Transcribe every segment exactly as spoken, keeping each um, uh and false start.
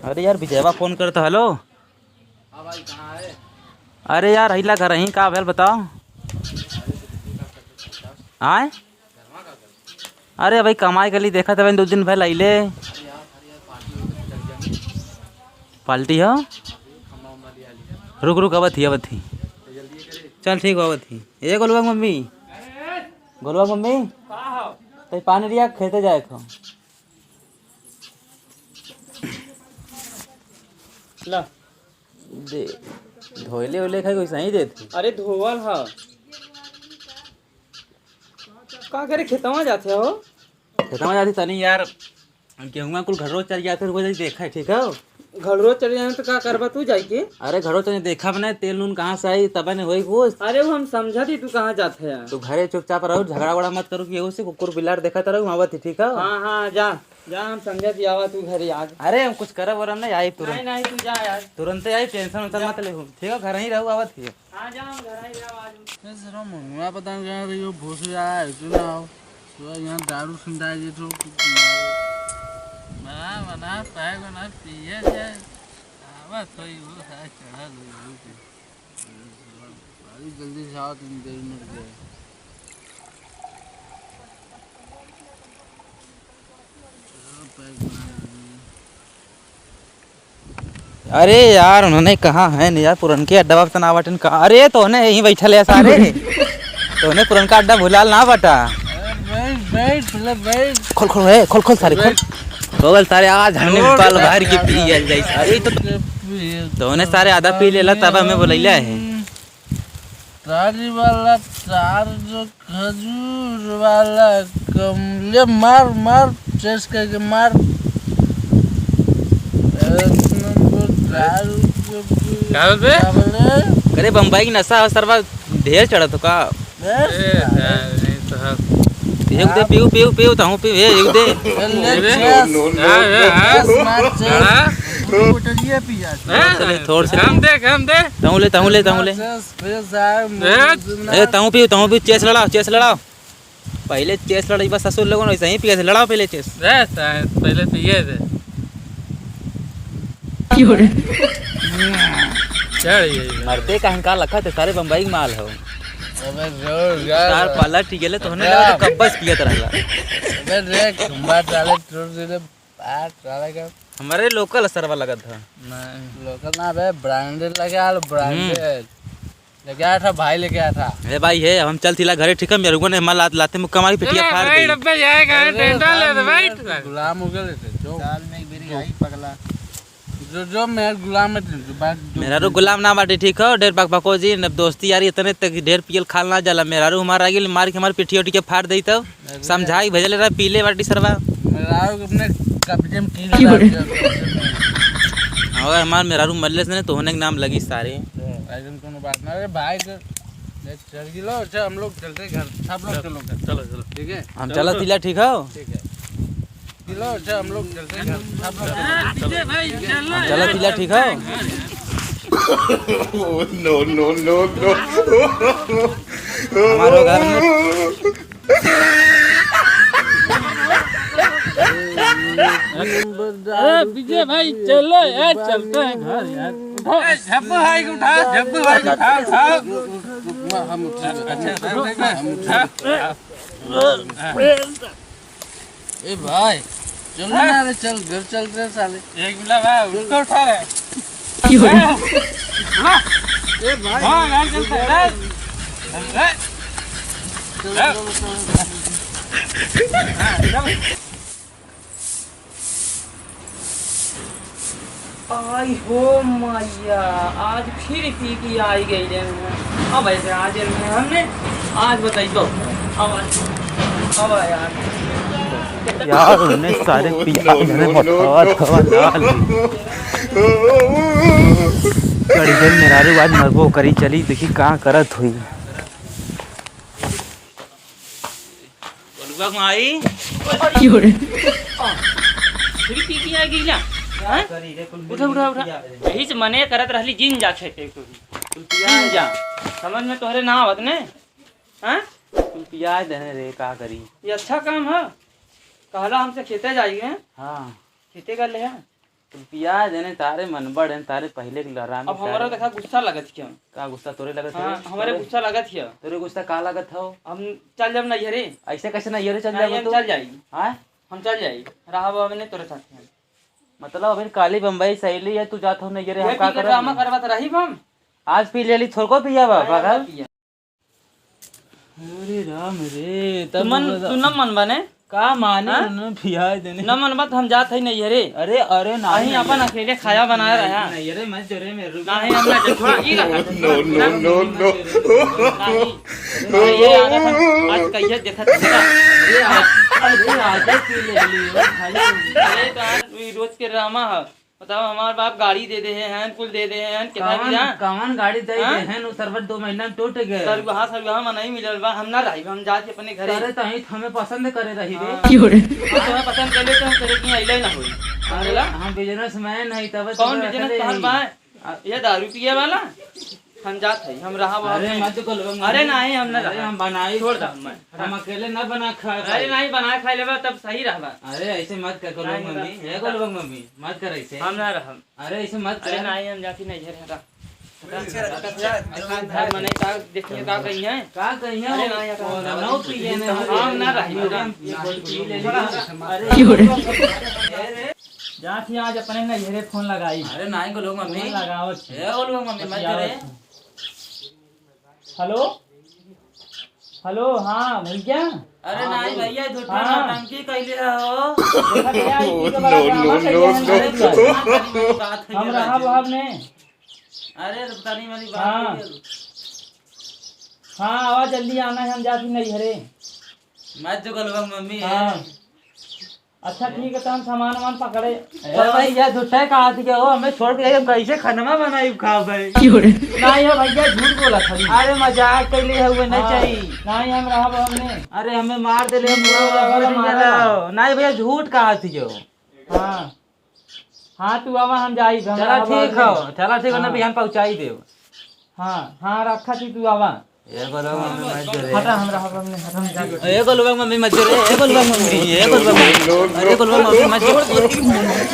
अरे यार, विजयवा फोन करत, हेलो। हाँ भाई, कहाँ है? अरे यार, अइला घरही, का भेल बताओ? आय? अरे भाई, कमाई गली देखत हवे, दो दिन भइल अइले। पार्टी हो? रुक, रुक, आवत ही, आवत ही। चल ठीक, आवत ही। ए गोलुआ के मम्मी, गोलुआ के मम्मी, तई पानी लिया, खेते जाए खो। ला। दे, धोइले ओइले खाई कोई सही देत। अरे धोवल ह। का करे, खेतवा जाते हो? खेतवा जाती तनी यार, गेहुआ कुल घरो चल जाते, वो जाई देखा, ठीक है? घरो चल जाए तो का करबा तू जाई के? अरे घरो चल देखा बने, तेल नून कहाँ से आई, तबे ने होई कुछ। अरे वो हम समझा थी तू कहाँ जाते है। तू घरे चुपचाप रहो, झगड़ा वगड़ा मत करो, केहू से कुकुर बिलार देखत रहो, वहाँ आवत ही, ठीक है? हाँ, हाँ, जा, जा, हम समझा थी, आवा तू घरे आज। अरे हम कुछ करब वरब नहीं, आई तुरंत। नहीं, नहीं, तू जा यार। तुरंते आई, tension वेंशन मत ले, ठीक है? घर ही रहो, आवत ही। हाँ, जाओ, घर आई जाओ आज। ए, सर, मनुआ पता नहीं कहाँ रही हो, भूस जा रहा है, तू ना आओ। तो यहाँ दारू सुनता है, ये तो बना, बना, पैक बना, पिए जाए। आवत होई, वो है, चढ़ल होई, वो के। बड़ी जल्दी से आओ, तुम देर मत गए। चलो, पैक बना दीजिए। अरे यार, उन्होंने कहाँ है न यार, पुरनके अड्डा पे तना बाटन का। अरे, तोहने यहीं बैठल है सारे। तोहने पुरनका अड्डा भुलाल ना बाटा। अरे, बैठ, बैठ, पहले बैठ। खोल, खोल, ए, खोल, खोल सारे, खोल। बैठ। हो गल सारे, आज हमने और बाल बाहर की बैठ। पी गल जाई सारे। तो बैठ। तोहने सारे आधा पी लेला, तब हमें बुलैला है। तारी वाला तार जो खजूर वाला कमले मार, मार, चेस करके मार। एक नंबर दारू के पी-, का बे? का बोले? अरे बम्बई की नशा हो सरवा, ढेर चढ़त हो का? बस ए, साले। यार, नहीं तो हम ये दे, पीऊ, पीऊ, पीऊ, तहूँ पीऊ, ये, ये दे। ए, ले, ए, चेस। हाँ, ए, हाँ। चेस मार, चेस। हाँ। बोतलिए पिया। हाँ, थोड़ से, थोड़ से। कम दे, कम दे। तहूँ ले, तहूँ ले, तहूँ ले। चेस, चेस, आ, ए, ए, तहूँ पीऊ, तहूँ पीऊ, चेस लड़ाओ, चेस लड़ाओ। पहले चेस लड़ाई बस ससुर लोगन, वैसे ही पिए थे, लड़ाओ पहले चेस। ए, साहब, पहले पिए थे। क्यों रे? चढ़ गई। मरते का हंकार लखा थे, सारे बम्बई के माल हो। अबे जोर, यार। सार पलट ही गेले, तोहने लगा तो कब्बस पियत रहला। अबे रे, खंबा साले तोड़ दे रे, बात साले का। हमारे local सरवा लगत था। नहीं। Local ना बे, branded लगा लो, branded। हम्म। लेके आया था भाई, लेके आया था। ए भाई, हे, हम चल थिला घरे, ठीक है? मेरे को ने हमार लात-, लाते मुक्का मारी, पिटिया ए, फाड़ भाई, दे। डब्बे जाएगा, अरे, टेंडा ले दे, भाई। गुलाम हो गए थे, जो। दाल में एक बीड़ी आई, पगला। जो, जो मेरे गुलाम में थे, जो बात, जो मेहरारू गुलाम ना बाटे, ठीक हो? ढेर बकबको जी, अब दोस्ती यारी इतने तक ढेर पियल खाल ना जाला। मेहरारू हमार आ गेल, मार के हमार पिटिया उटिया फाड़ देई तब। अरे। समझाई भेजले रहा, पीले बाटी सरवा। मेहरारू के अपने कब्जे में कीड़ा क्यों? डाल दिया, कब्जे में। अगर हमार मेहरारू मरले से नहीं, तो होने के नाम लगी सारे। ऐसन कोनो बात ना रे भाई, तो चल गिलो, अच्छा, हम लोग चलते घर, सब लोग चलो, चलो। चलो, चलो। ठीक है? हम चलो चलत तो। तिला, ठीक हो? ठीक है। गिलो, अच्छा, हम लोग चलते घर, सब लोग चलो। हाँ, विजय भाई, चलो। हम चलत तिला, ठीक हो? No, no, no, no। हमारो घर में अरे विजय भाई, चलो यार, चलते हैं घर यार। उठाओ। ए, झब्बू भाई को उठाओ, झब्बू भाई को उठाओ, उठाओ। हम उठा, अच्छा, हम उठा। ए भाई, चलो ना रे, चल, घर चलते हैं साले। एक मिनट भाई, उसको उठा रहे। क्यों रे? ए भाई। हाँ, यार, चलते हैं। ए, ए। आई हो मैया, आज फिर पी के आई गई रे। अब ऐसे आज हमने, आज बताई तो। अब, अब यार। यार, उन्हें सारे पिया, इन्हें बतावा, थवा, ना ली। कड़ी देर मेहरारू आज मरबो करी, चली देखी का करत हुई। गोलुआ के माई। क्यों रे? फिर पी के आ गई ना? हाँ? उठा, उठा, उठा। यही से मने करत रहली, जिन जा खेते को। जिन जा। समझ में तोहरे ना आवत ने? हाँ? कुल पिया देने रे, का करी? ये अच्छा काम है। कहला हमसे खेते जाइए। हाँ। खेते कर ले है। पिया देने तारे मन बड़े, तारे पहिले के लड़ा में अब हमरो तारे। देखा गुस्सा लगत क्यों? का गुस्सा तोरे लगत हाँ, हो? हमरे तोरे, गुस्सा लगत हिया। तोरे गुस्सा का लगत हो? हम चल जाब नैहरे। ऐसे कैसे नैहरे चल नहीं, जाबो हम तू? चल जाई। हाँ? हम चल जाई। रहब अब नहीं तोरे साथ में। मतलब अभी काली बम्बई से अइली है, तू जात हो नैहरे, हम ये का पी के करब? ड्रामा करवत रही हम। आज पी लेली, थोड़को पिया बा, नहीं, पागल। हम पिया। अरे राम रे, तू तब मन, बता। तू न मन बने? का माने हाँ? उन्हें पिया देने? न मन बा तो हम जात है नैहरे। अरे, अरे, नहीं, अहीं नहीं, अपन नहीं। अकेले खाया बनाया रहा। नहीं, अरे, मत जोरे मेरे को। नहीं, हम ना जा, छोड़ा, ई रहा। No, no, no, no। नहीं, नहीं, ये आदत हम आज कहिए देखत है। अरे, आज, अरे, आदत पी ले ली हो, खाली। अरे, तो आज ई रोज के ड्रामा है। बताओ, हमार बाप गाड़ी दे दे हैं, कुल दे दे हैं, कितना कवन, भी ना? कवन गाड़ी दे हाँ? दे हैं, उ सरबत दो महीना में टूट गए। सर, हाँ, सर, हाँ, मनई मिलल बा, हम ना रही, हम जाके अपने घरे। अरे, तो ही हमें पसंद करे रही रे। हाँ। क्यों रे? हम तुम्हें पसंद कर ले तो हम तेरे की अइले ना होई। अरे, समझला? हम businessman है, तब कौन तुम्हें business रखले तोहर ही। बा? आ- ये दारू पिए वाला? हम जात है, हम रहा वहाँ अरे, पे। मत करो, हम अरे, नहीं। नहीं, हम ना अरे, रहा। हम बनाई छोड़ दे, हम। हम अकेले ना बना खा अरे, पाई। नहीं, बना खा लेबा, तब सही रहबा। अरे, ऐसे मत कर, करो नहीं, मम्मी। नहीं। ये करो मम्मी, मत कर ऐसे। हम ना रहब। अरे, ऐसे मत अरे कर। नहीं, हम जाती नहीं, घर हटा। हटा, हटा, हटा। घर में नहीं, का देखिए, का कही है? का कही है? अरे नहीं, हटा। और नौ पी है ना, हम ना रही, हटा। ये गोल पी ले ली। अरे, क्यों रे? जाती आज अपने नैहरे फोन लगाई। अरे नहीं, गोलू मम्मी। फोन लगाओ छे। ए, गोलू मम्मी, मत बतियाओ करे। छे। हेलो? हेलो, हाँ, भैया? अरे हाँ, नहीं भैया। भैया, झूठा हाँ। नौटंकी कैले हो। देखा भैया, ई के बड़ा ड्रामा कैले हैं, अरे, भैया। बात है हम ये रहा बात है। वहाँ में। अरे, तनी वाली बात हाँ। है। हाँ, आवा, जल्दी आना है, हम जाती नैहरे। मत जो गलवा मम्मी है। हाँ। अच्छा, ठीक है, तो हम सामान वामान पकड़े। ए भैया, झूठे कहा थी हो, हमें छोड़ के हम कैसे खनवा बनाई खाब भाई? क्यों रे? नहीं हो भैया, झूठ बोला था। अरे मजाक कैले है, वो नहीं हाँ, चाहिए। नहीं, हम रहा वो हमने। अरे हमें मार देले, हम हाँ, बुरा बुरा हमें बोल मारा। देला। नहीं भैया, झूठ कहा थी हो। हाँ। हाँ, तू आवा, हम जाई, हम चला रहा ठीक बाबू। हो, चला ठीक हो, ना हाँ। बिहान पहुँचाई देव। हाँ, हाँ, रखा थी, तू आवा। ए गोलवा मम्मी मत जोरे। हटा, हम रहा बाबू, हम जाई। ए गोलवा मम्मी मत जोरे, ए गोलवा मम्मी, ए गोलवा मम्मी। अरे गोलवा मम्मी मत जोरे। मत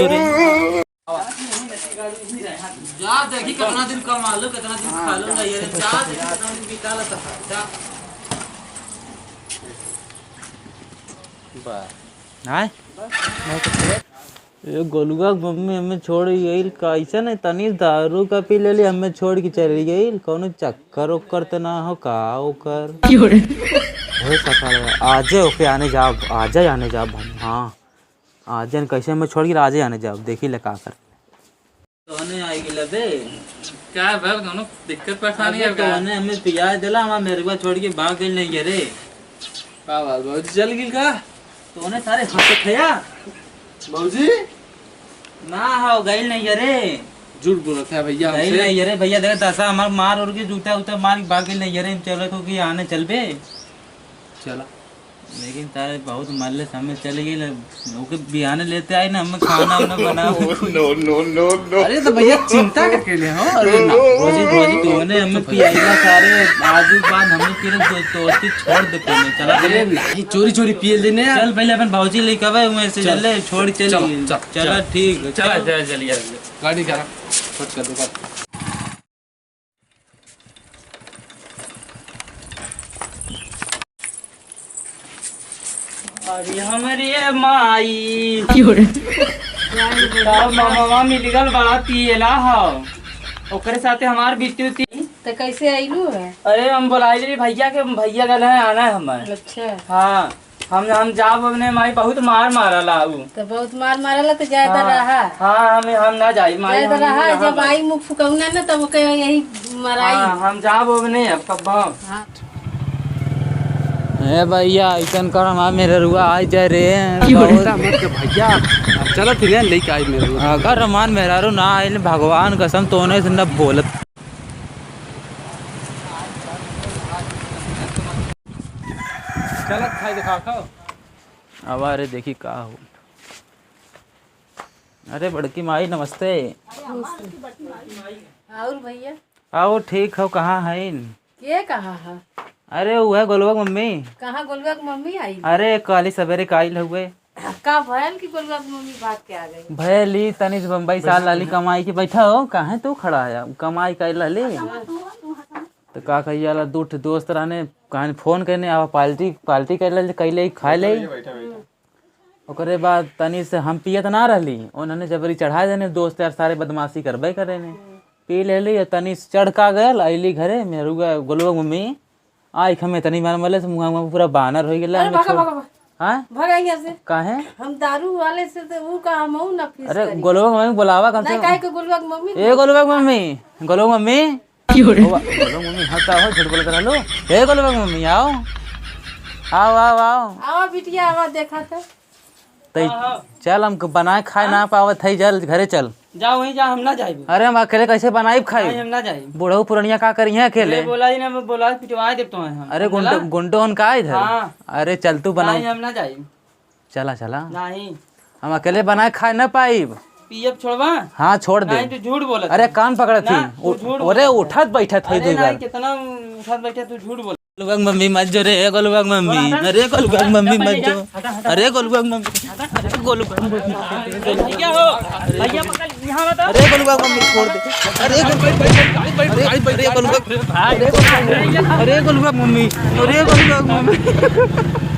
जोरे। जा देखी कितना दिन कमा लो, कितना दिन खा लो, नहीं है, जा देखी कितना दिन बिता लो, जा। बा। आय? ए गोलुआ के मम्मी हमें छोड़ गइल, कैसे नहीं तनी दारू का पी लेली, हमें छोड़ के चली गइल, कौनो चक्कर ओक्कर त ना हो का ओकर? क्यों रे? हो सकल है, आजे ओके आने जाब, आजे आने जाब हम, हाँ। आजे न कैसे हमें छोड़ के आजे आने जाब, देखी ले का कर। तोने आई गेला बे। का है बाबू, कौनो दिक्कत परेशानी अबे है का? तोने हमें पिया देला, हमार मेहरुआ छोड़ के भाग गइल नहीं है रे। का बात, बाबूजी चल गइल का? तोने सारे हंसत है या? बाबूजी? ना हो, गइल नहीं है रे। झूठ बोलत है भैया गइल हमसे। नहीं है रे भैया, देख दशा हमार मार उड़ के जूता उता मार के भाग गइल नहीं है रे, चलो तो कि आने चलबे। चला। लेकिन तारे बहुत मल्ले समय चल गइल, ओके बिहाने लेते आई ना, हमें खाना वाना बनाओ। No, no, no, no। अरे तो भैया चिंता का के लिए हो? अरे ना। भौजी, भौजी, तोने हमें पियाइला सारे, आजू बाद हमें तेरे दो-, दोस्ती छोड़ देते हैं, चला अरे दे। नहीं, चोरी चोरी पिए लेने यार। चल पहले अपन भौजी लेके आवे, वहीं से चल, चल ले, छोड़ चल चल, गई। चल, चला चल। ठीक है, चला, चल। चल, चल, चल, चल। गाड़ी करा, फट कर दो, कर। अरे हमरे माई। क्यों रे? का मामा मिल गल बड़ा पियला हो। ओकरे साथे हमार बिट्टी उट्टी। त कैसे अइलू है? अरे हम बोलाइले रही भैया के, भैया गल है आना है हमार। अच्छा। हाँ। हम, हम जाब अपने माई बहुत मार मारला उ। तो बहुत मार मारला तो जाए द हाँ, रहा। हाँ, हम, हम ना जाई, माई जाए द हम रहा, रहा जब बस। आई मुख फुकौना ना तब ओके यही मराई। हाँ, हम जाब अपने अब कब। हाँ। ए भैया, ऐसन कर हमार मेहरुआ आ जाए रे। क्यों रे? बहुत चिंता मत कर भैया, अब चलत ही ना लेके आई मेहरुआ। अगर हमार मेहरारू ना आइल, भगवान कसम तोने से न बोलत। चलत खाई देखा खाओ। अब अरे देखी का हो। अरे बड़की माई नमस्ते। और भैया? आओ ठीक हो, कहाँ हईन? के कहाँ है? अरे उहे गोलुआ के मम्मी। कहाँ गोलुआ के मम्मी आई? अरे काली सवेरे का आइल हुए। का भयल कि गोलुआ की मम्मी भाग के आ गई? भयल ई तनी से बम्बई से आल रहली कमाई के। बैठा हो, काहे तू खड़ा है? कमाई कइल रहली। तो का कहिए ला, दू ठे दोस्त रहने, कहानी फोन करने, आवा पार्टी, पार्टी कर ले, कैले, खा ले। ओकरे बाद तनी से हम पियत ना रहली, उन्होंने जबरी चढ़ा देने, दोस्त यार सारे बदमाशी करबे करे ने। पी लेली और तनी से चढ़ का गयल, अइली घरे, मेहरुआ, गोलुआ मम्मी, आई खमे तनी मार मले से मुँह, मुँह पूरा बानर हो गेला। अरे हमें भागा, छोड़। भागा, भागा। हाँ? भागा यहाँ से। काहे? हम दारू वाले से तो वो का हम ना फीस अरे करी। गोलुआ मम्मी बुलावा कम से नहीं, कम। काहे के गोलुआ की मम्मी? ए गोलुआ की मम्मी, गोलुआ मम्मी। की हो रे? गोलुआ मम्मी, हाँ, का हो, झूठ बोलत रहलो। ए गोलुआ की मम्मी, आओ। आओ, आओ, आओ। आवा बिटिया, आवा, देखा तो। तै हाँ, हाँ। चल, हम बनाए खाए ना पावत है, चल, घरे चल। जा वहीं जा, हम ना जाइब। अरे, हम अकेले कैसे बनाइब खाइब? नहीं, हम ना जाइब। बूढ़ऊ पुरनिया का करिहें अकेले? ले बोला ही ना, बोला पिटवा देब तो हम। अरे, गुंडो, समझला? गुंडो हन का इधर? हाँ। अरे, चल तू बनाओ। नहीं, हम ना जाइब। चला, चला। नहीं। हम अकेले बनाए खाए ना पाइब। पियब छोड़बा? हाँ, छोड़ दे। नहीं, तू झूठ बोलत अरे, है। कान पकड़त ना, ही। तू उ-, झूठ अरे, बोलत है। उठत बैठत है अरे, दू नहीं, बार। कितना उठत बैठत, तू झूठ बोल। गोलुआ की मम्मी मत जो रे, गोलुआ की मम्मी। बोला था। अरे गोलुआ की मम्मी मत जो। हटा, हटा। अरे गोलुआ की मम्मी। अरे गोलुआ की मम्मी। भैया हो, भैया पकड़, यहाँ बता। अरे गोलुआ की मम्मी छोड़ दे। अरे गोलुआ, अरे, अरे गोलुआ, अरे गोलुआ की मम्मी, अरे गोलुआ की मम्मी।